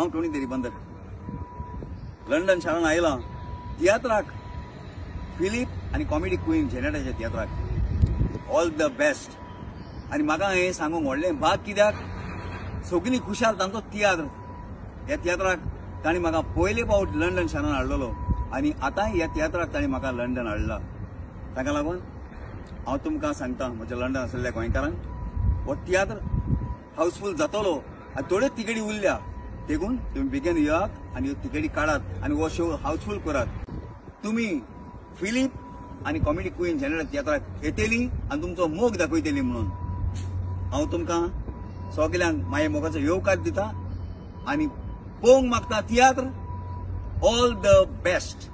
हांव Tony देरीबंदर London शारान आयला तियात्राक, फिलीप आनी कॉमेडी क्वीन जेनेटाच्या तियात्राक. All the best. आनी म्हाका हें सांगूंक व्हडलें भाग, कित्याक सगळीं खुशाल तांचो तियात्र. ह्या तियात्राक तांणी म्हाका पयले फावट लंडन शारान हाडलेलो आनी आतांय ह्या तियात्राक तांणी म्हाका लंडन हाडला. ताका लागून हांव तुमकां सांगता, म्हज्या लंडन आशिल्ल्या गोंयकारांक, हो तियात्र हाऊसफूल जातलो आनी थोड्यो तिकेटी उरल्या, देखून तुमी बेगीन येयात आनी ह्यो तिकेटी काडात आनी हो शो हाऊसफूल करात. तुमी फिलीप आनी कॉमेडी क्वीन जेनेटा तियात्राक येतली आनी तुमचो मोग दाखयतली म्हणून हांव तुमकां सगल्यांक माये मोगाचो येवकार दिता आनी पळोवंक मागता तियात्र. All the best.